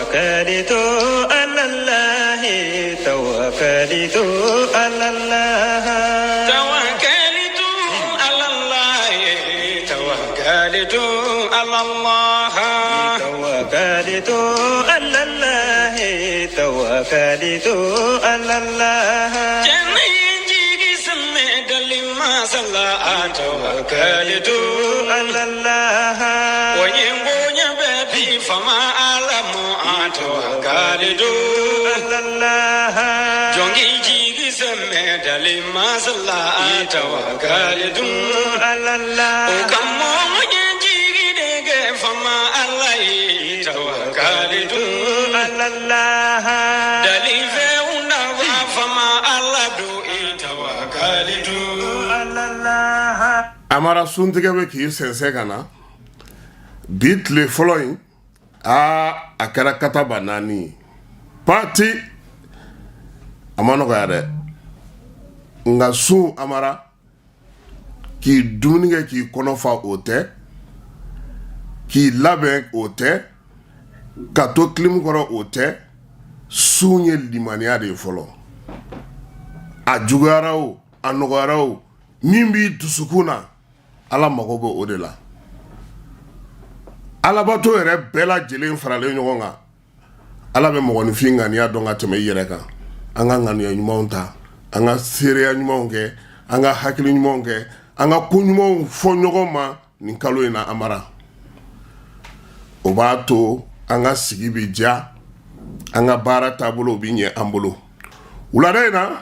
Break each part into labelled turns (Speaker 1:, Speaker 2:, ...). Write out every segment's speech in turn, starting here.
Speaker 1: Tawakalitu alallahi tawakalitu alallah tawakalitu alallahi tawakalitu alallah tawakalitu alallahi tawakalitu alallah jigi sɛmɛ dali masala tawakalitu alallah o ye bonya bɛ di fama ala ma tawakalitu alallah jɔnk'i jigi sɛmɛ dali masala tawakalitu alallah o ka mɔgɔ ye jigi de kɛ fama ala ye tawakalitu alallah dalifɛnw nafa fama ala don i tawakalitu alallah
Speaker 2: Amara suntigɛ bɛ k'i sɛnsɛn ka na bi tile fɔlɔ in aa a kɛra kataba naani ye pati a ma nɔgɔya dɛ nka sun Amara k'i dumuni kɛ k'i kɔnɔ fa o tɛ k'i labɛn o tɛ ka to clim kɔrɔ o tɛ sun ye limaniya de ye fɔlɔ a juguyara o a nɔgɔyara o min b'i dusukun na ala mago bɛ o de la alabato yɛrɛ bɛɛ lajɛlen faralen ɲɔgɔn kan ala bɛ mɔgɔninfin ŋaniya dɔn ka tɛmɛ i yɛrɛ kan an ka ŋaniya ɲumanw ta an ka seereya ɲumanw kɛ an ka hakili ɲumanw kɛ an ka ko ɲumanw fɔ ɲɔgɔn ma nin kalo in na Amara o b'a to an ka sigi bɛ diya an ka baara taabolo bɛ ɲɛ an bolo wulada in na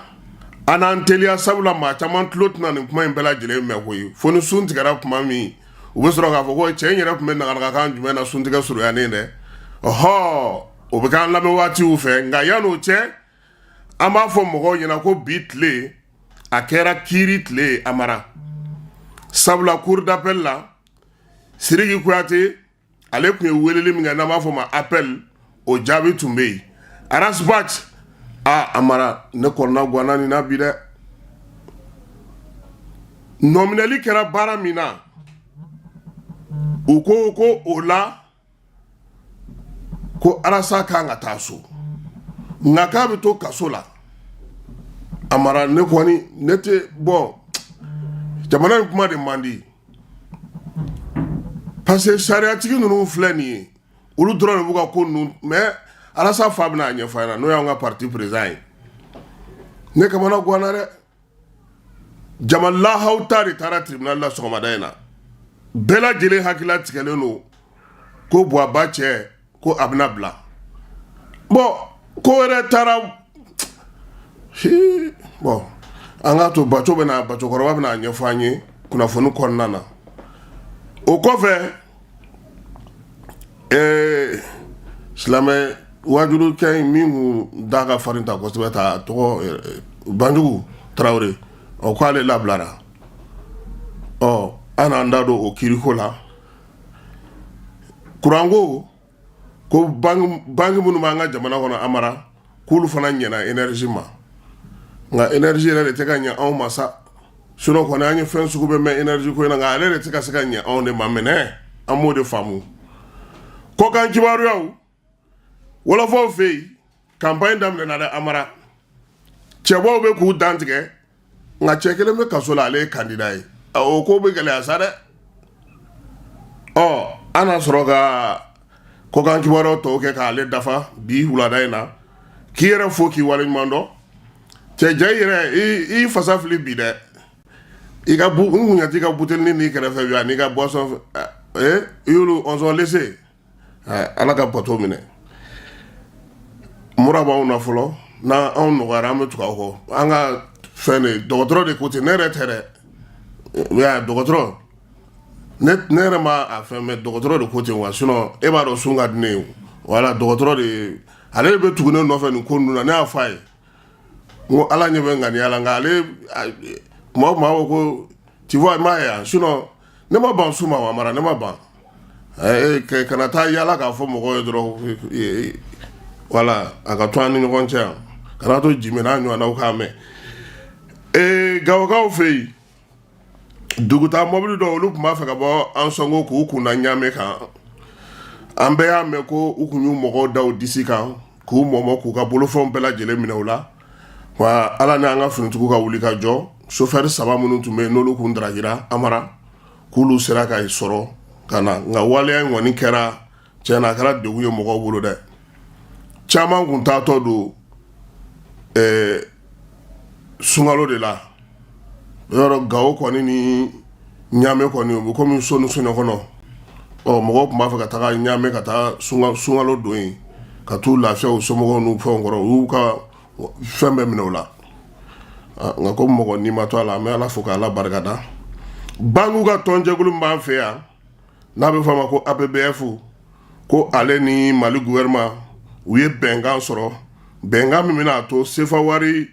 Speaker 2: an n'an teliya sabula maa caman tulo tɛna nin kuma in bɛɛ lajɛlen mɛn koyi fo ni sun tigɛra tuma min u bɛ sɔrɔ k'a fɔ ko cɛ in yɛrɛ tun bɛ nagarakakan jumɛn na suntigɛ surunyanen dɛ ɔhɔ o bɛ k'an lamɛn waatiw fɛ nka yan'o cɛ an b'a fɔ mɔgɔw ɲɛna ko bi tile a kɛra kiiri tile ye Amara sabula cour d'appel la Sidiki Kuyate ale tun ye weleli min kɛ n'an b'a fɔ ma appel o jaabi tun bɛ yen Ras Bath aa Amara ne kɔnɔna ganna nin na bi dɛ nɔminɛli kɛra baara min na u ko ko o la ko Arasa kan ka taa so nka k'a bɛ to kaso la Amara ne kɔni ne tɛ bɔn jamana in kuma de man di parce que sariyatigi ninnu filɛ nin ye olu dɔrɔn de b'u ka ko ninnu mais Arasa fa bɛna a ɲɛfɔ an ɲɛna n'o y'an ka parti président ye ne kamana ganna dɛ jama lahaw ta de taara tribunal la sɔgɔmada in na bɛɛ lajɛlen hakilila tigɛlen don ko Buwaba cɛ ko a bɛna bila bon ko wɛrɛ taara bon an k'a to Baco bɛna Bacokɔrɔba bɛna a ɲɛfɔ an ye kunnafoni kɔnɔna na o kɔfɛ ee silamɛ wajulukɛ in min kun da ka farin ta kosɛbɛ ta tɔgɔ Banjugu Tarawele ɔ k'ale labilara ɔ an n'an da don o kiriko la kuranko ko banque minnu b'an ka jamana kɔnɔ Amara k'olu fana ɲɛna énergie ma nka énergie yɛrɛ de tɛ ka ɲɛ anw ma sa sinon kɔni an ye fɛn sugu bɛɛ mɛn énergie ko in na nka ale de tɛ ka se ka ɲɛ anw de ma minɛ an b'o de faamu kɔkan kibaruyaw wɔlɔfɔw fɛ yen campagne daminɛna dɛ Amara cɛbaw bɛ k'u dantigɛ nka cɛ kelen bɛ kaso la ale ye candidat ye o ko bɛ gɛlɛya sa dɛ ɔ an na sɔrɔ ka kɔkan kibaruyaw tɔw kɛ k'ale dafa bi wulada in na k'i yɛrɛ fo k'i waleɲuman dɔn cɛ ja i yɛrɛ i fasa fili bi dɛ i ka bu n kun ɲɛ t'i ka butelinin n'i kɛrɛfɛ bi ani ka boisson i y'olu on lese ala ka bato minɛ mura b'anw na fɔlɔ n'an anw nɔgɔyara an bɛ tugu aw kɔ an ka fɛn de dɔgɔtɔrɔ de ko ten ne yɛrɛ tɛ dɛ dɔgɔtɔrɔ ne yɛrɛ ma a fɛn mais dɔgɔtɔrɔ de ko ten wa sinon e b'a dɔn sun ka di ne ye wala dɔgɔtɔrɔ de ale de bɛ tugu ne nɔfɛ nin ko ninnu na ne y'a fɔ a ye n ko ala ɲɛ bɛ ŋaniya la nka ale tuma o tuma a ko ko tu vois i m'a ye yan sinon ne ma ban sun ma wa mara ne ma ban kana taa yala k'a fɔ mɔgɔw ye dɔrɔn wala a ka to an ni ɲɔgɔn cɛ yan kana to jimɛ n'a ɲɔgɔnnaw k'a mɛn gawokaw fɛ yen dugutaa mɔbili dɔw olu tun b'a fɛ ka bɔ Ansɔngo k'u kun da Ɲame kan An bɛɛ y'a mɛn ko u tun y'u mɔgɔw da u disi kan k'u mɔmɔ, k'u ka bolofɛnw bɛɛ lajɛlen minɛ u la. Wa Ala ni an ka finitigiw ka wuli ka jɔ, sofɛri saba minnu tun bɛ yen, n'olu tun darakira, Amara, k'olu sera ka sɔrɔ ka na. Nka waleya in kɔni kɛra, tiɲɛ na, a kɛra degun ye mɔgɔw bolo dɛ. Caman kun taatɔ don sunkalo de la. Yɔrɔ Gawo kɔni ni Ɲamɛ kɔni, u bɛ komi so ni soɲɔ kɔnɔ. Ɔ mɔgɔw tun b'a fɛ ka taga Ɲamɛ ka taa sunkalo don yen, ka t'u lafiya u somɔgɔw n'u fɛnw kɔrɔ. U y'u ka fɛn bɛɛ minɛ u la. Nka ko mɔgɔ ni ma to a la, an bɛ Ala fo ka Ala barikada. Banque ka tɔnjɛkulu min b'an fɛ yan, n'a bɛ fɔ a ma ko APBF, ko ale ni Mali gouvernement, u ye bɛnkan sɔrɔ, bɛnkan min bɛna a to sefa wari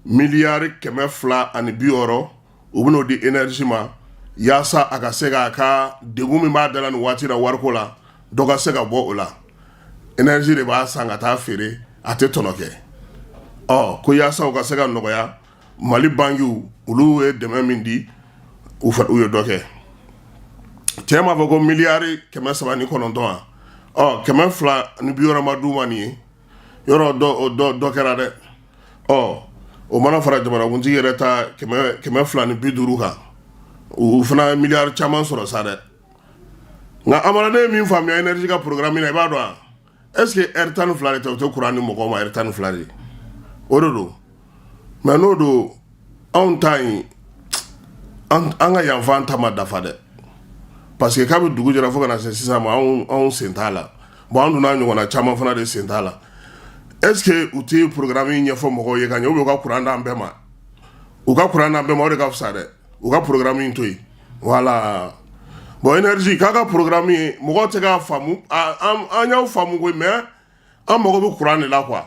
Speaker 2: miliyari 260, u bɛn'o di énergie ma, yaasa a ka se k'a ka degun min b'a da la nin waati la wariko la, dɔ ka se ka bɔ o la. Énergie de b'a san ka taa feere, a tɛ tɔnɔ kɛ. Ɔ ko yaasa u ka se ka nɔgɔya, Mali bankiw, olu ye dɛmɛ min di, u ye dɔ kɛ. Cɛ m'a fɔ ko miliyari 309 wa? Ɔ 260 ma d'u ma nin ye. Yɔrɔ dɔ kɛra dɛ. Ɔ o mana fara jamanakuntigi yɛrɛ ta 250 kan, u fana ye miliyari caman sɔrɔ sa dɛ. Nka Amara, ne ye min faamuya énergie ka programme na, i b'a dɔn wa? Est ce que heure 12 de tɛ? U tɛ courant di mɔgɔw ma heure 12 de, o de don. Mais n'o don, anw ta in, an ka yanfan ta ma dafa dɛ, parce que kabi dugu jɛra fo ka na se sisan ma, anw sen t'a la. Bon, an dun n'a ɲɔgɔnna caman fana de sen t'a la. Est ce que u tɛ programme in ɲɛfɔ mɔgɔw ye ka ɲɛ, ou bien u ka courant d'an bɛɛ ma? U ka courant d'an bɛɛ ma, o de ka fisa dɛ. U ka programme in to yen, voilà. Bon, énergie k'a ka programme ye, mɔgɔw tɛ k'a faamu. An y'aw faamu koyi, mais an mago bɛ courant de la quoi.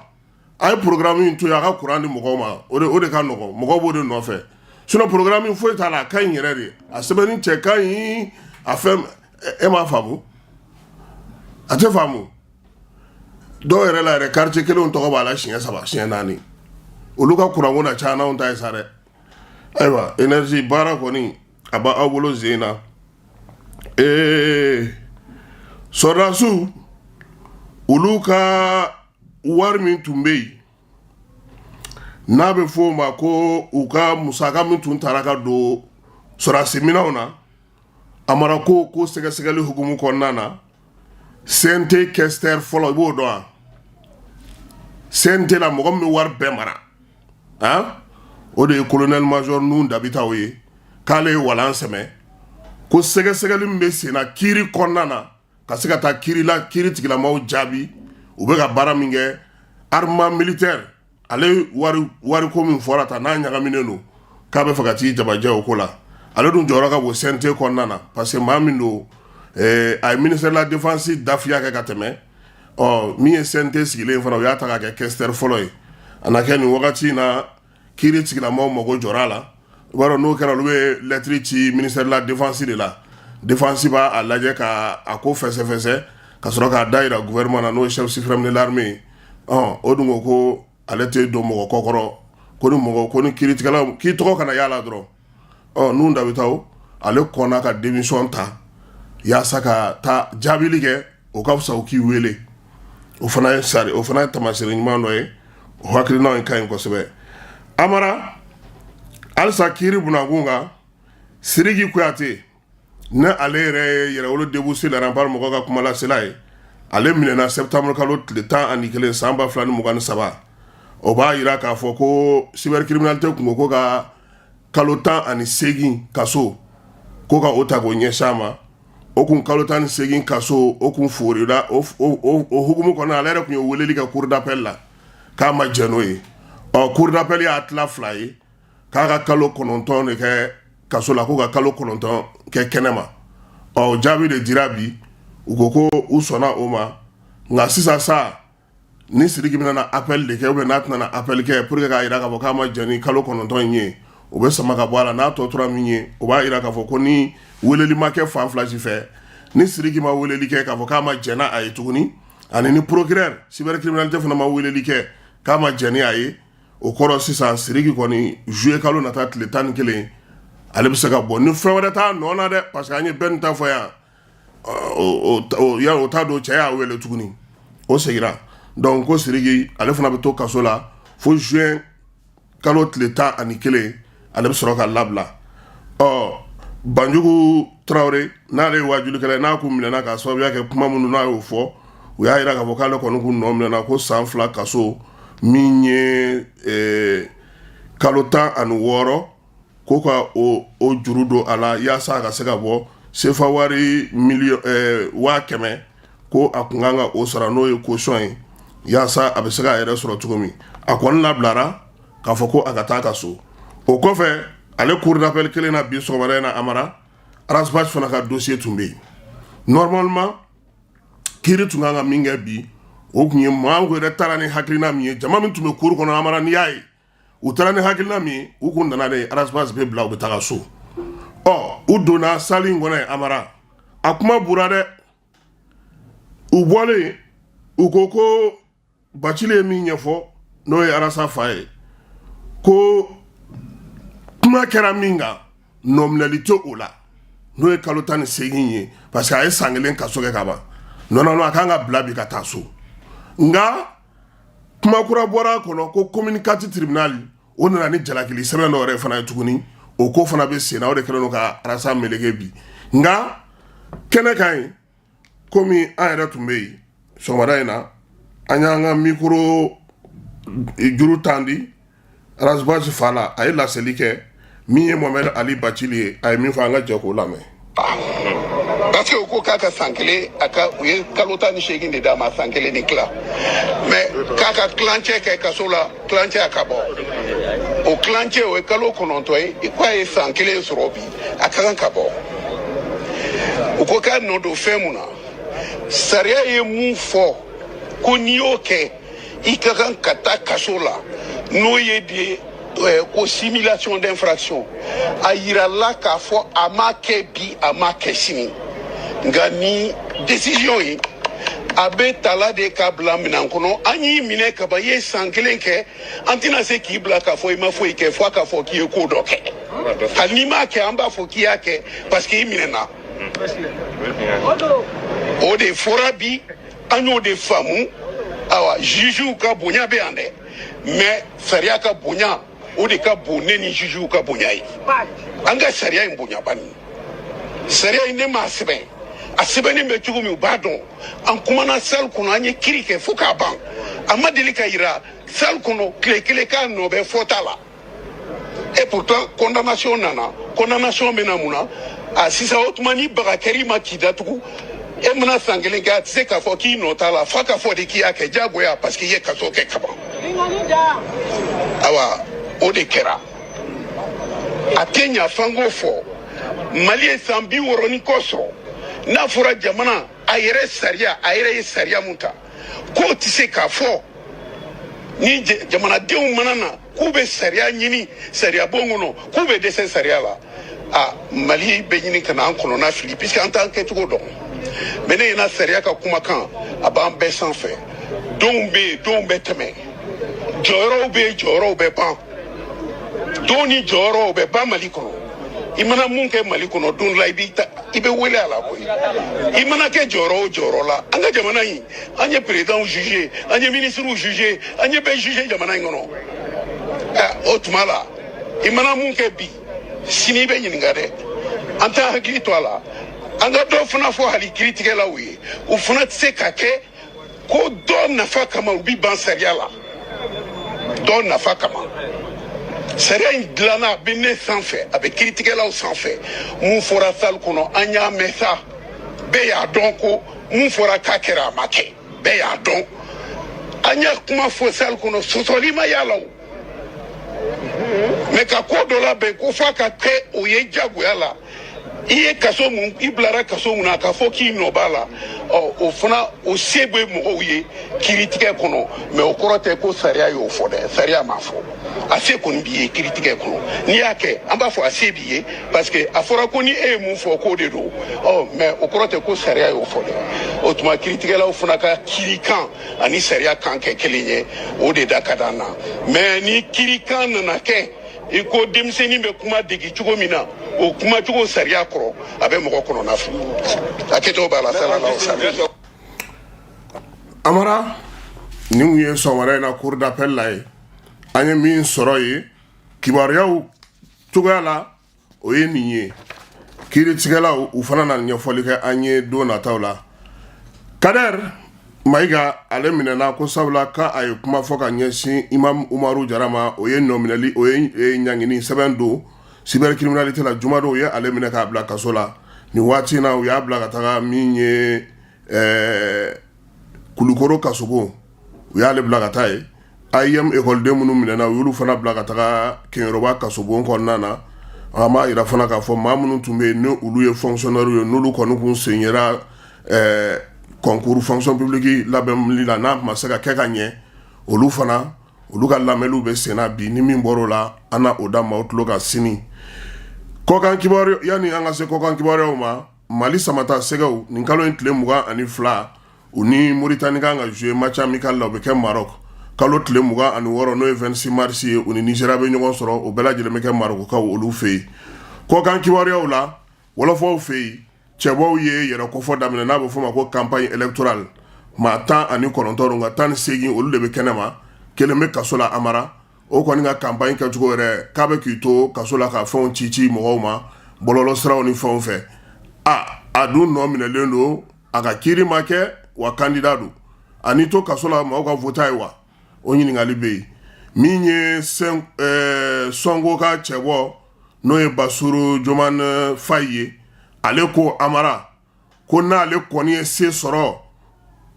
Speaker 2: A ye programme in to yen, a ka courant di mɔgɔw ma, o de ka nɔgɔn, mɔgɔw b'o de nɔfɛ. Sinon programme in foyi t'a la, a ka ɲi yɛrɛ de, a sɛbɛnni cɛ ka ɲi, a fɛn e m'a faamu, a tɛ faamu. Dɔw yɛrɛ la yɛrɛ, quartier kelenw tɔgɔ b'a la siɲɛ saba, siɲɛ naani. Olu ka courant ko na ca n'anw ta ye sa dɛ. Ayiwa, énergie baara kɔni, a b'aw bolo zen na. Ee, sɔrɔdasiw, olu ka wari min tun bɛ yen, n'a bɛ fɔ o ma ko u ka musaka min tun taara ka don sɔrɔdasi minɛnw na, Amara, ko sɛgɛsɛgɛli hukumu kɔnɔna na, CNT questeur fɔlɔ, i b'o dɔn wa? CNT la, mɔgɔ min bɛ wari bɛɛ mara, han, o de ye colonel major Nun Dabitaw ye. K'ale ye walan sɛmɛ ko sɛgɛsɛgɛli min bɛ sen na kiiri kɔnɔna na, ka se ka taa kiiri la, kiiri tigilamaw jaabi u bɛ ka baara min kɛ armement militaire, ale wari wariko min fɔra ta, n'a ɲagaminen don, k'a bɛ fɛ ka t'i jabajɛ o ko la. Ale dun jɔyɔrɔ ka bon CNT kɔnɔna na, parce que maa min don, a ye ministère de la Défense dafiya kɛ ka tɛmɛ. Ɔ min ye CNT sigilen fana, u y'a ta k'a kɛ questeur fɔlɔ ye. A na kɛ nin wagati in na, kiiri tigilamaw mago jɔra a la. I b'a dɔn, n'o kɛra, olu bɛ lettre ci ministère de la Défense de la. Défense b'a a lajɛ ka a ko fɛsɛfɛsɛ, ka sɔrɔ k'a da yira gouvernement na, n'o ye chef suprême de l'armée ye. Ɔ o dun ko ko ale tɛ don mɔgɔ kɔkɔrɔ, ko ni mɔgɔ ko ni kiiritigɛlaw k'i tɔgɔ kana y'a la dɔrɔn. Ɔ Nun Dabitaw, ale kɔnna ka démission ta yaasa ka taa jaabili kɛ. O ka fisa u k'i wele. O fana ye sari, o fana ye taamasiyɛn ɲuman dɔ ye. O hakilinaw in ka ɲi kosɛbɛ. Amara, halisa kiiri bunakun kan, Siriki Kuyate, ne ale yɛrɛ ye Yɛrɛwolo Debout sur les Remparts mɔgɔ ka kumalasela ye, ale minɛna septembre kalo tile 11 san 2023. O b'a yira k'a fɔ ko cybercriminalité kun ko ka kalo 18 kaso, ko ka o ta k'o ɲɛsin a ma. O kun kalo 18 kaso, o kun forila. O hukumu kɔnɔ, ale yɛrɛ kun ye weleli kɛ cour d'appel la k'a ma jɛn n'o ye. Ɔ cour d'appel y'a tila fila ye, k'a ka kalo 9 de kɛ kaso la, ko ka kalo 9 kɛ kɛnɛma. Ɔ jaabi de dira bi, u ko ko u sɔnna o ma. Nka sisan sa, ni Sidiki bɛna na appel de kɛ ou bien n'a tɛna appel kɛ pour que k'a jira k'a fɔ k'a ma jɛn ni kalo 9 in ye, o bɛ sama ka bɔ a la. N'a tɔ tora min ye, o b'a jira k'a fɔ ko ni weleli ma kɛ fan fila si fɛ, ni Sidiki ma weleli kɛ k'a fɔ k'a ma jɛn n'a ye tuguni, ani ni procureur cybercriminalité fana ma weleli kɛ k'a ma jɛn ni a ye, o kɔrɔ sisan Sidiki kɔni, juillet kalo nata tile 11, ale bɛ se ka bɔ ni fɛn wɛrɛ t'a nɔ na dɛ, parce que an ye bɛɛ nin ta fɔ yan. O t'a don, cɛ y'a wele tuguni, o seginna. Donc ko Sidiki, ale fana bɛ to kaso la fo juin kalo tile 11, ale bɛ sɔrɔ ka labila. Ɔ, Banjugu Tarawele, n'ale ye wajulikɛla ye, n'a kun minɛna k'a sababuya kɛ kuma minnu n'a y'o fɔ, u y'a jira k'a fɔ k'ale kɔni kun nɔ minɛna ko san 2 kaso, min ye kalo 16, ko ka o juru don a la yaasa a ka se ka bɔ. Sefa wari miliyɔn 100,000, ko a kun kan ka o sara, n'o ye caution ye, yaasa a bɛ se k'a yɛrɛ sɔrɔ cogo min. A kɔni labilara k'a fɔ ko a ka taa ka so. O kɔfɛ, ale cour d'appel kelen na bi sɔgɔmada in na, Amara, Ras Bath fana ka dossier tun bɛ yen. Normalement, kiiri tun kan ka min kɛ bi, o tun ye maa yɛrɛ taara ni hakilina min ye, jama min tun bɛ cour kɔnɔ, Amara, n'i y'a ye u taara ni hakilina min ye, u kun nana de Ras Bath bɛ bila, u bɛ taga so. Ɔ, u donna salle in kɔnɔ yen, Amara, a kuma bura dɛ. U bɔlen, u ko ko Bacili ye min ɲɛfɔ, n'o ye Arasa fa ye, ko kuma kɛra min kan, nɔminɛli tɛ o la, n'o ye kalo 18 ye, parce que a ye san kelen kaso kɛ ka ban. Normalement, a kan ka bila bi ka taa so. Nka kuma kura bɔra a kɔnɔ ko commune 4 tribunal, o nana ni jalakili sɛbɛn dɔ yɛrɛ fana ye tuguni. O ko fana bɛ sen na, o de kɛlen don ka Arasa meleke bi. Nka kɛnɛ kan yen, komi an yɛrɛ tun bɛ yen sɔgɔmada in na, an y'an ka micro juru tan di Ras Bath fa la, a ye laseli kɛ. Min ye Mohamed Ali Bacili ye, a ye min fɔ, an ka jɛ k'o lamɛn.
Speaker 3: Parce que u ko k'a ka san kelen, a ka u ye kalo 18 de d'a ma, san kelen ni tila, mais k'a ka tilancɛ kɛ kaso la, tilancɛ a ka bɔ, o tilancɛ o ye kalo 9 ye. I ko a ye san kelen sɔrɔ bi, a ka kan ka bɔ. U ko k'a nɔ don fɛn mun na, sariya ye mun fɔ ko n'i y'o kɛ, i ka kan ka taa kaso la, n'o ye de ko simulation d'infraction. A yirala k'a fɔ a ma kɛ bi, a ma kɛ sini, nka ni décision ye, a bɛ tala de k'a bila minɛn kɔnɔ. An y'i minɛ ka ban, i ye san kelen kɛ, an tɛna se k'i bila k'a fɔ i ma foyi kɛ, fo k'a fɔ k'i ye ko dɔ kɛ. Hali n'i m'a kɛ, an b'a fɔ k'i y'a kɛ parce que i minɛna. O de fɔra bi, an y'o de faamu. Awa, jugew ka bonya bɛ yan dɛ, mais sariya ka bonya, o de ka bon ne ni jugew ka bonya ye. An ka sariya in bonya bani. Sariya in, ne m'a sɛbɛn, a sɛbɛnni bɛ cogo min, u b'a dɔn. An kumana salle kɔnɔ, an ye kiiri kɛ fo k'a ban, a ma deli ka yira salle kɔnɔ tile kelen k'a nɔ bɛ fɔta la. Et pourtant condamnation nana. Condamnation bɛ na mun na? A sisan, o tuma ni baga kɛr'i ma k'i datugu, e mana san kelen kɛ, a tɛ se k'a fɔ k'i nɔ t'a la, f'a ka fɔ de k'i y'a kɛ diyagoya, parce que i ye kaso kɛ kaban. Awa, o de kɛra. A tɛ ɲa f'an k'o fɔ. Mali ye san 60 ni kɔ sɔrɔ. N'a fɔra jamana a yɛrɛ sariya, a yɛrɛ ye sariya mun ta k'o tɛ se k'a fɔ ni jamanadenw mana na k'u bɛ sariya ɲini sariya bon kɔnɔ, k'u bɛ dɛsɛ sariya la, a Mali bɛ ɲini ka na an kɔnɔna fili, puisque an t'an kɛcogo dɔn. Mais ne ɲɛna, sariya ka kumakan, a b'an bɛɛ sanfɛ. Donw bɛ yen, donw bɛ tɛmɛ, jɔyɔrɔw bɛ yen, jɔyɔrɔw bɛ ban, don ni jɔyɔrɔw bɛ ban Mali kɔnɔ. I mana mun kɛ Mali kɔnɔ, don la i b'i ta, i bɛ wele a la koyi. I mana kɛ jɔyɔrɔ o jɔyɔrɔ la, an ka jamana in, an ye présidentw juger, an ye ministres juger, an ye bɛɛ juger jamana in kɔnɔ. O tuma la, i mana mun kɛ bi, sini i bɛ ɲininka dɛ. An t'a hakili to a la. An ka dɔ fana fɔ hali kiiritigɛlaw ye, u fana tɛ se ka kɛ ko dɔ nafa kama u bi ban sariya la, dɔ nafa kama. Sariya in dilanna, a bɛ ne sanfɛ, a bɛ kiiritigɛlaw sanfɛ. Mun fɔra salle kɔnɔ, an y'a mɛn sa, bɛɛ y'a dɔn ko mun fɔra k'a kɛra, a ma kɛ, bɛɛ y'a dɔn. An y'a kuma fɔ salle kɔnɔ, sɔsɔli ma y'a la o. Mais ka ko dɔ labɛn ko f'a ka kɛ o ye jagoya la, i ye kaso mun, i bilara kaso mun na, k'a fɔ k'i nɔ b'a la, ɔ, o fana, o se bɛ mɔgɔw ye kiiritigɛ kɔnɔ. Mais o kɔrɔ tɛ ko sariya y'o fɔ dɛ. Sariya m'a fɔ. A se kɔni b'i ye kiiritigɛ kɔnɔ, n'i y'a kɛ, an b'a fɔ a se b'i ye, parce que a fɔra ko ni e ye mun fɔ, k'o de don. Ɔ, mais o kɔrɔ tɛ ko sariya y'o fɔ dɛ. O tuma kiiritigɛlaw fana ka kiirikan ani sariya kan kɛ kelen ye, o de da ka d'an na. Mais ni kiirikan nana kɛ I ko denmisɛnnin bɛ kuma degi cogo min na, o kumacogo sariya kɔrɔ, a bɛ mɔgɔ kɔnɔna fili. A kɛcogo b'a la salala sa.
Speaker 2: Amara, nin kun ye sɔgɔmada in na cour d'appel la ye. An ye min sɔrɔ yen kibaruyaw cogoya la, o ye nin ye. Kiiritigɛlaw, u fana na ɲɛfɔli kɛ an ye don nataw la. Kader Mayiga, ale minɛna ko sabula ka a ye kuma fɔ ka ɲɛsin Imam Umaru Jara ma. O ye nɔminɛli, o ye ɲangini sɛbɛn don cybercriminalité la jumadon. U ye ale minɛ k'a bila kaso la nin waati in na. U y'a bila ka taga min ye Kulukoro kasobon, u y'ale bila ka taa yen. AEEM ekɔliden minnu minɛna, u y'olu fana bila ka taga Keɲeroba kasobon kɔnɔna na. An b'a jira fana k'a fɔ maa minnu tun bɛ yen, ni olu ye fonctionnaire ye, n'olu kɔni kun sen yera concours fonction publique labɛnli la, n'a ma se ka kɛ ka ɲɛ, olu fana, olu ka lamɛnliw bɛ senna bi. Ni min bɔr'o la, an na o da maaw tulo kan sini. Kɔkan kibaru, yanni an ka se kɔkan kibaruyaw ma, Mali samata sɛgɛw, nin kalo in tile 22, u ni Moritani kan ka jouer match amical la, o bɛ kɛ Maroc. Kalo tile 26, n'o ye 26 mars ye, u ni Nigeria bɛ ɲɔgɔn sɔrɔ. O bɛɛ lajɛlen bɛ kɛ Marɔkukaw olu fɛ yen. Kɔkan kibaruyaw la, wɔlɔfɔw fɛ yen, cɛbɔw ye yɛrɛkofɔ daminɛ, n'a bɛ f'o ma ko campagne électorale. Maa 19, nka 18, olu de bɛ kɛnɛ ma, kelen bɛ kaso la. Amara, o kɔni ka campagne kɛcogo yɛrɛ, k'a bɛ k'i to kaso la ka fɛnw ci ci mɔgɔw ma bɔlɔlɔ siraw ni fɛnw fɛ. A dun nɔ minɛlen don, a ka kiiri ma kɛ, wa candidat don. A n'i to kaso la, maaw ka voter ye wa? O ɲininkali bɛ yen. Min ye Sonko ka cɛbɔ, n'o ye Bassirou Diomaye Faye ye, ale ko, Amara, ko n'ale kɔni ye se sɔrɔ,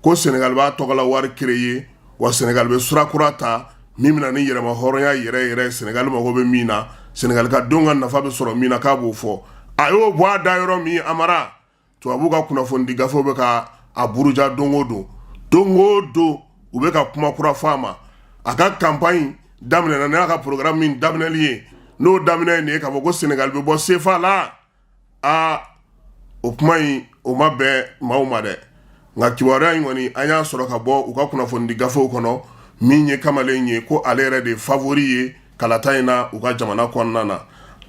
Speaker 2: ko Senegal b'a tɔgɔla wari créer, wa Senegal bɛ sira kura ta min bɛna ni yɛrɛma hɔrɔnya yɛrɛ yɛrɛ, Senegal mago bɛ min na, Senegal ka denw ka nafa bɛ sɔrɔ min na, k'a b'o fɔ. A y'o bɔ a da yɔrɔ min, Amara, tubabu ka kunnafonidi gafew bɛ ka a buruja don o don, don o don u bɛ ka kuma kura fɔ a ma. A ka campagne daminɛna n'a ka programme min daminɛli ye, n'o daminɛ ye nin ye, k'a fɔ ko Senegal bɛ bɔ CFA la. Aa, o kuma in, o ma bɛn maaw ma dɛ. Nka kibaruya in kɔni, an y'a sɔrɔ ka bɔ u ka kunnafonidi gafew kɔnɔ. Min ye kamalen ye, ko ale yɛrɛ de favori ye kalata in na u ka jamana kɔnɔna na.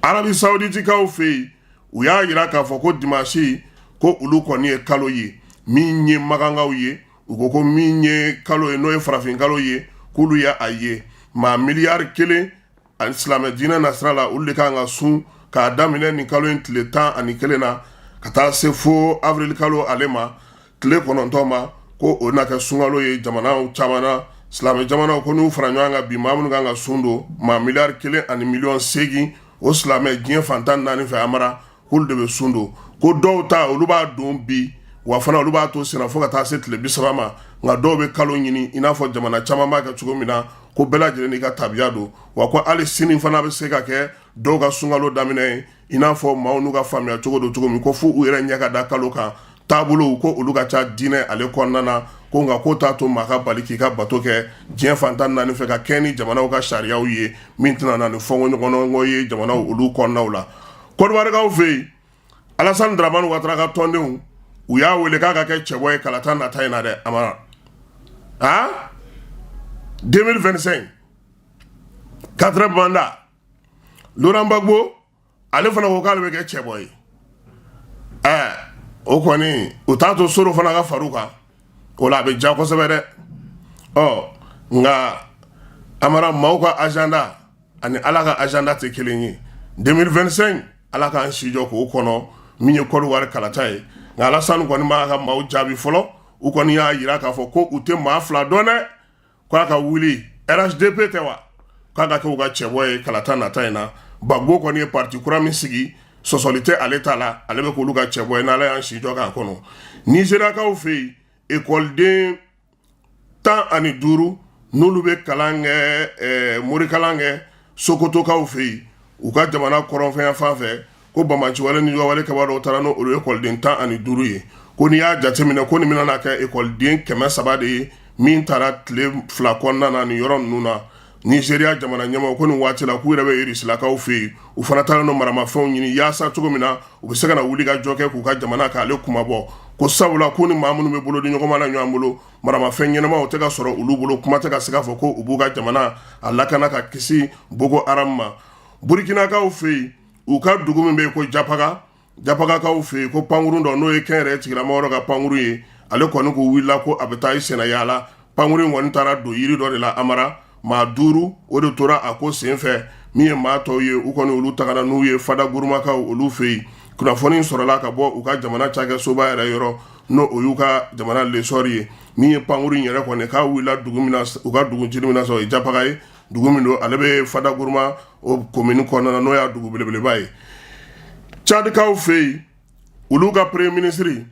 Speaker 2: Arabie Saouditekaw fɛ yen, u y'a jira k'a fɔ ko dimanche, ko olu kɔni ye kalo ye. Min ye makankaw ye, u ko min ye kalo ye, n'o ye farafin kalo ye, k'olu ye a ye. Maa miliyari 1 ani silamɛ diinɛ nasira la, olu de kan ka sun k'a daminɛ nin kalo in tile 11 na ka taa se fo avril kalo ale ma tile 9 ma, ko o na kɛ sunkalo ye jamanaw caman na. Silamɛ jamanaw ko n'u fara ɲɔgɔn kan bi, maa minnu kan ka sun don, maa miliyari 1 ani miliyɔn 8, o silamɛ diɲɛ fan 14 fɛ, Amara, k'olu de bɛ sun don. Ko dɔw ta, olu b'a don bi, wa fana olu b'a to senna fo ka taa se tile 30 ma. Nka dɔw bɛ kalo ɲini, i n'a fɔ jamana caman b'a kɛ cogo min na, ko bɛɛ lajɛlen n'i ka tabiya don. Wa ko hali sini fana bɛ se ka kɛ dɔw ka sunkalo daminɛ ye, i n'a fɔ maaw n'u ka faamuya cogo don cogo min, ko fo u yɛrɛ ɲɛ ka da kalo kan. Taabolow ko olu ka ca diinɛ ale kɔnɔna na, ko nka ko t'a to maa ka bali k'i ka bato kɛ diɲɛ fan 14 fɛ, ka kɛ ni jamanaw ka sariyaw ye, min tɛna na ni fɔnkɔɲɔgɔnɔngɔ ye jamanaw olu kɔnɔnaw la. Kɔdiwarikaw fɛ yen, Alassane Dramane Ouattara ka tɔndenw, u y'a wele k'a ka kɛ cɛbɔ ye kalata nata in na dɛ, Amara. Ah, 2025, quatrième mandat. Laurent Gbagbo, ale fana ko k'ale bɛ kɛ cɛbɔ ye. Ɛɛ, o kɔni, u t'a to Soro fana ka far'u kan, o la a bɛ diya kosɛbɛ dɛ. Ɔ nka Amara, maaw ka agenda ani Ala ka agenda tɛ kelen ye. 2025, Ala k'an si jɔ k'o kɔnɔ, min ye Côte d'Ivoire kalata ye. Nka Alassane kɔni b'a ka maaw jaabi fɔlɔ. U kɔni y'a jira k'a fɔ ko u tɛ maa fila dɔn dɛ, k'a ka wuli RHDP tɛ wa, k'a ka kɛ u ka cɛbɔ ye kalata nata in na. Gbagbo kɔni ye parti kura min sigi, sɔsɔli tɛ ale ta la, ale bɛ k'olu ka cɛbɔ ye, n'Ala y'an si jɔ k'a kɔnɔ. Nizeriyakaw fɛ yen, ekɔliden 15, n'olu bɛ kalan kɛ, morikalan kɛ Sokotokaw fɛ yen, u ka jamana kɔrɔnfɛn fan fɛ, ko banbaanciwale ni wale kɛbaa dɔw taara n'olu ekɔliden 15 ye. Ko n'i y'a jateminɛ, ko nin bɛna kɛ ekɔliden 300 de ye min taara tile 2 kɔnɔna na nin yɔrɔ ninnu na. Nizeriya jamana ɲɛmɔgɔ ko nin waati la, k'u yɛrɛ bɛ Irisilakaw fɛ yen, u fana taara n'o maramafɛnw ɲini yaasa cogo min na u bɛ se ka na wuli ka jɔ kɛ k'u ka jamana k'ale kumabɔ, ko sabula ko ni maa minnu bɛ bolo di ɲɔgɔn ma na ɲɔgɔn bolo, maramafɛn ɲɛnamaw tɛ ka sɔrɔ olu bolo, kuma tɛ ka se k'a fɔ ko u b'u ka jamana a lakana ka kisi Boko Haram ma. Burukinakaw fɛ yen, u ka dugu min bɛ yen ko Japaga, Japagakaw fɛ yen, ko pankurun dɔ, n'o ye kɛnyɛrɛye tigilamɔgɔ dɔ ka pankurun ye, ale kɔni ko wulila ko a bɛ taa i senna yaala. Pankurun in kɔni taara don yiri dɔ de la Amara. Maa 5, o de tora a ko senfɛ. Min ye maa tɔw ye, u kɔni olu tagara n'u ye Fada Gurumakaw olu fɛ yen. Kunnafoni sɔrɔla ka bɔ u ka jamana cakɛsoba yɛrɛ yɔrɔ, n'o o y'u ka jamana L'Essor ye. Min ye pankurun in yɛrɛ kɔni k'a wulila dugu min na, u ka dugu ncinin min na sa, o ye Japaga ye. Dugu min don, ale bɛ Fada Guruma o komini kɔnɔna na, n'o y'a dugu belebeleba ye. Cadikaw fɛ yen, olu ka premier ministre,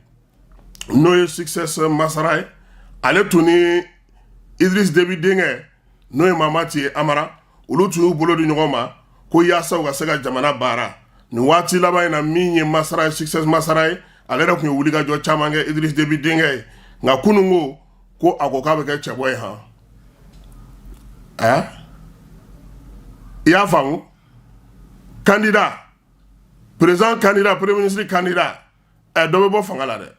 Speaker 2: n'o ye Succès Masra ye, ale tun ni Idriss Déby denkɛ, n'o ye Mahamat ye Amara, olu tun y'u bolo di ɲɔgɔn ma ko yaasa u ka se ka jamana baara. Nin waati laban in na, min ye Masra ye, Succès Masra ye, ale yɛrɛ tun ye wulikajɔ caman kɛ Idriss Déby denkɛ ye. Nka kunun ko a ko k'a bɛ kɛ cɛbɔ ye han. Ɛ, i y'a faamu? Candidat président, candidat premier ministre, candidat, ɛ, dɔ bɛ bɔ fanga la dɛ.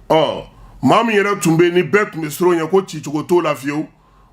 Speaker 2: Ɔ, maa min yɛrɛ tun bɛ ni bɛɛ tun bɛ siran ɲɛ ko cicogo t'o la fiyewu,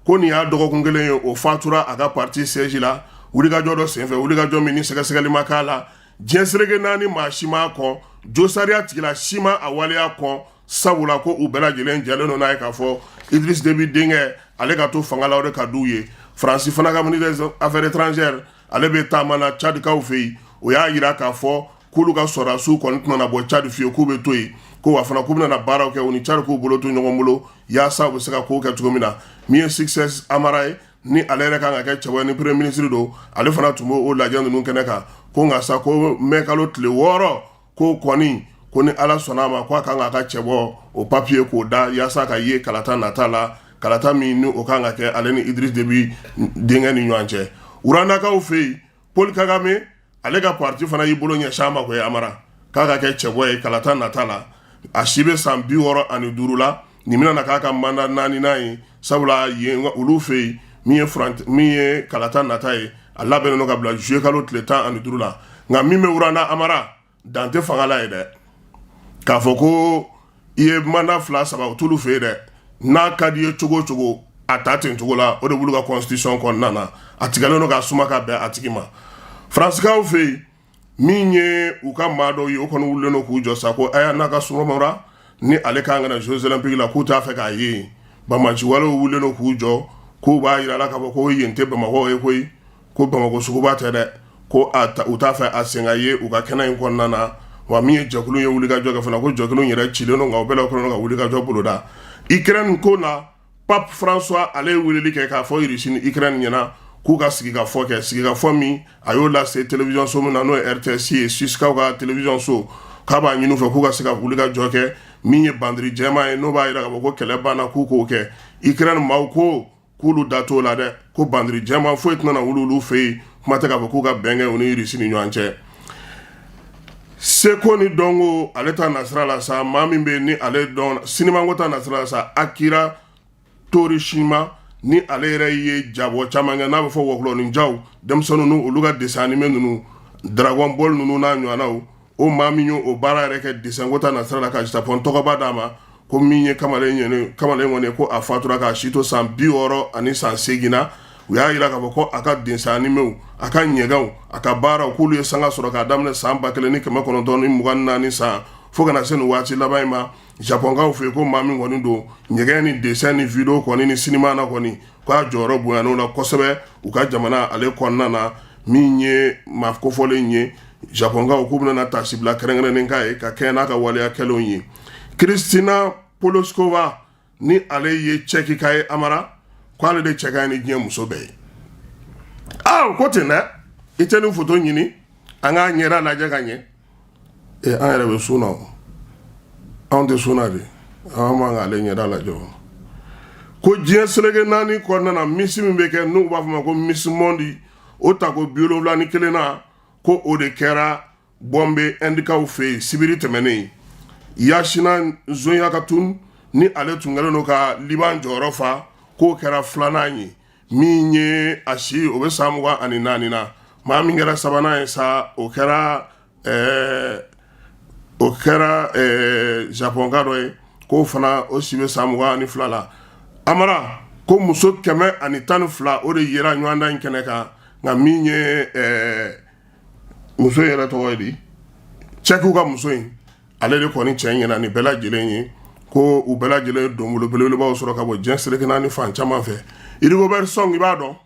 Speaker 2: ko nin y'a dɔgɔkun kelen ye, o fatura a ka parti siège la wulikajɔ dɔ senfɛ, wulikajɔ min ni sɛgɛsɛgɛli ma k'a la. Diɲɛ seleke naani, maa si m'a kɔn, josariya tigila si ma a waleya kɔn, sabula ko u bɛɛ lajɛlen jɛlen don n'a ye k'a fɔ Idriss Déby denkɛ, ale ka to fanga la, o de ka d'u ye. Faransi fana ka ministre des affaires étrangères, ale bɛ taama na Cadikaw fɛ yen. O y'a jira k'a fɔ k'olu ka sɔrɔdasiw kɔni tɛna bɔ Cadi fiyewu, k'u bɛ to yen, ko wa fana k'u bɛna baaraw kɛ, u ni Cadi k'u bolo to ɲɔgɔn bolo yaasa u bɛ se ka kow kɛ cogo min na. Min ye Succès Amara ye, ni ale yɛrɛ kan ka kɛ cɛbɔ ni premier ministre don, ale fana tun b'o lajɛ ninnu kɛnɛ kan. Ko nka sa, ko mɛ kalo tile 6, ko kɔni ko ni Ala sɔnna a ma, ko a kan k'a ka cɛbɔ o papier k'o da yaasa ka ye kalata nata la, kalata min ni o kan ka kɛ ale ni Idriss Déby denkɛ ni ɲɔgɔn cɛ. Rwandakaw fɛ yen, Paul Kagame, ale ka parti fana y'i bolo ɲɛsin a ma ko ye Amara, k'a ka kɛ cɛbɔ ye kalata nata la. A si bɛ san 65 la. Nin bɛna na k'a ka mandat naaninan ye, sabula yen olu fɛ yen, min ye kalata nata ye, a labɛnnen don ka bila juillet kalo tile 15 la. Nka min bɛ Rwanda Amara, dan tɛ fanga la ye dɛ. K'a fɔ ko i ye mandat fila saba, o t'olu fɛ yen dɛ. N'a ka di i ye cogo o cogo, a ta ten cogo la. O de b'olu ka constitution kɔnɔna na, a tigɛlen don ka suma ka bɛn a tigi ma. Faransikaw fɛ yen, min ye u ka maa dɔw ye, o kɔni wulilen don k'u jɔ sa ko Aya Nakamura, ni ale kan ka na Jeux olympiques la, k'u t'a fɛ k'a ye yen. Banbaanciwalew wulilen don k'u jɔ k'u b'a jira la k'a fɔ ko yen tɛ Bamakɔ ye koyi, ko Bamakɔ suguba tɛ dɛ, ko u t'a fɛ a sen ka ye u ka kɛnɛ in kɔnɔna na. Wa min ye jɛkulu ye wulikajɔ kɛ fana, ko jɛkulu yɛrɛ cilen don, nka u bɛɛ la kɔnɔ ka wulikajɔ boloda. Ukraine ko na, Pape François, ale ye weleli kɛ k'a fɔ Russie ni Ukraine ɲɛna k'u ka sigikafɔ kɛ. Sigikafɔ min, a y'o lase télévision so min na, n'o ye RTS ye, Suissekaw ka télévision so, k'a b'a ɲini u fɛ k'u ka se ka wulikajɔ kɛ. Min ye bandiri jɛman ye, n'o b'a jira k'a fɔ ko kɛlɛ banna, k'u k'o kɛ. Ukraine maaw ko k'olu da t'o la dɛ, ko bandiri jɛman foyi tɛna wuli olu fɛ yen, kuma tɛ k'a fɔ k'u ka bɛn kɛ u ni Russie ni ɲɔgɔn cɛ. Seko ni dɔnko, ale ta nasira la sa, maa min bɛ ni ale dɔn sinimako ta nasira la sa, Akira Torishima, ni ale yɛrɛ ye jabɔ caman kɛ, n'a bɛ fɔ wɔkulɔnin jaw, denmisɛnninw n'u olu ka dessin animé ninnu, Dragon Ball ninnu n'a ɲɔgɔnnaw, o maa min y'o baara yɛrɛ kɛ dessin ko ta nasira la ka Japon tɔgɔba d'a ma, ko min ye kamalen kamalen kɔni, ko a fatura k'a si to san 60 ani san 8 na. U y'a jira k'a fɔ ko a ka dessin animéw, a ka ɲɛgɛnw, a ka baaraw, k'olu ye sanga sɔrɔ k'a daminɛ san 1924 san fo kana se nin waati laban in ma Japɔnkaw fɛ yen. Ko maa min kɔni don ɲɛgɛn ni dessin ni vidéo kɔni ni sinima na kɔni, k'a jɔyɔrɔ bonyana o la kosɛbɛ u ka jamana ale kɔnɔna na. Min ye maa kofɔlen ye, Japɔnkaw k'u bɛna taasibila kɛrɛnkɛrɛnnen k'a ye ka kɛɲɛ n'a ka waleya kɛlenw ye. Kristina Poloskova, ni ale ye Tchèque ye Amara, k'ale de cɛ ka ɲi ni diɲɛ muso bɛɛ ye. Aa, ko ten dɛ, i tɛ nin foto ɲini, an k'a ɲɛda lajɛ ka ɲɛ. E, an yɛrɛ bɛ sun na o, anw tɛ sun na de, an b'an k'ale ɲɛda lajɛ o. Ko diɲɛ seleke naani kɔnɔna na, Miss min bɛ kɛ, n'u b'a fɔ ma ko Miss Monde, o tako 71 na, ko o de kɛra Bombay, Indikaw fɛ yen sibiri tɛmɛnen. Yasina Zonyakatun, ni ale tun kɛlen don ka Liban jɔyɔrɔ fa, k'o kɛra filanan ye. Min ye a si, o bɛ san 24 na. Maa min kɛra sabanan ye sa, o kɛra Japɔnka dɔ ye, k'o fana o si bɛ san 22 la Amara. Ko muso 112, o de yera ɲɔgɔndan in kɛnɛ kan. Nka min ye muso yɛrɛ tɔgɔ ye di, Tchèquew ka muso in, ale de kɔni cɛ ɲɛna ni bɛɛ lajɛlen ye, ko u bɛɛ lajɛlen ye donbolo belebelebaw sɔrɔ ka bɔ diɲɛ seleke naani fan caman fɛ. Rigobert Song, i b'a dɔn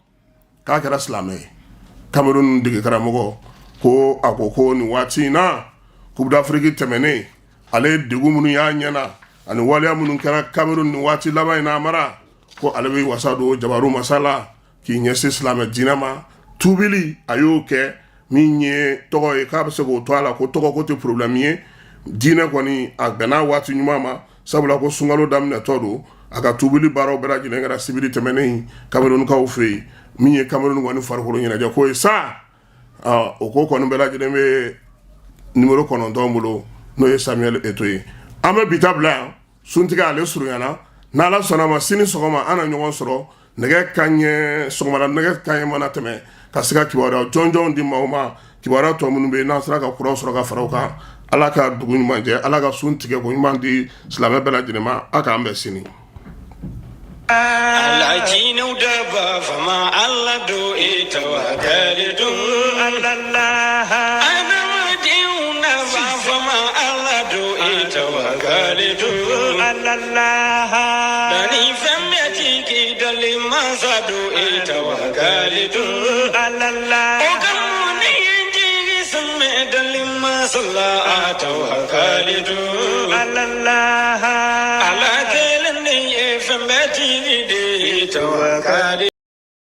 Speaker 2: k'a kɛra silamɛ ye, Cameroun dege karamɔgɔ, ko a ko ko nin waati in na, Coupe d'Afrique tɛmɛnen, ale ye degun minnu y'a ɲɛna ani waleya minnu kɛra Cameroun nin waati laban in na, a mara ko ale bɛ wasa don jabaru masa la k'i ɲɛsin silamɛ diinɛ ma. Tubili a y'o kɛ. Min ye tɔgɔ ye, k'a bɛ se k'o to a la, ko tɔgɔ ko tɛ problème ye, diinɛ kɔni a bɛnna waati ɲuman ma, sabula ko sunkalo daminɛtɔ don. A ka tubili baaraw bɛɛ lajɛlen kɛra sibiri tɛmɛnen Camerounkaw fɛ yen. Min ye Cameroun kɔni farikolo ɲɛnajɛ ko ye sa, o ko kɔni bɛɛ lajɛlen bɛ numéro 9 bolo, n'o ye Samuel Eto'o ye. An bɛ bi ta bila yan. Suntigɛ ale surunyana. N'Ala sɔnna ma, sini sɔgɔma an na ɲɔgɔn sɔrɔ nɛgɛ kanɲɛ sɔgɔmada nɛgɛ kanɲɛ mana tɛmɛ, ka se ka kibaruya jɔnjɔn di maaw ma, kibaruya tɔ minnu bɛ yen, n'an sera ka kuraw sɔrɔ ka fara o kan. Ala ka dugu ɲuman jɛ, Ala ka sun tigɛ ko ɲuman di silamɛ bɛɛ lajɛlen ma. A k'an bɛn sini.
Speaker 1: Ala jinɛw daba fama Ala do e tawakalitu ala adamadenw nafa fama Ala do e tawakalitu ala dani fɛn bɛɛ tigi dali masa do e tawakalitu ala o ka mun ni jigi sɛmɛ dali masa la a tawakalitu ala ala kelen de ye fɛn bɛɛ tigi de ye tawakali.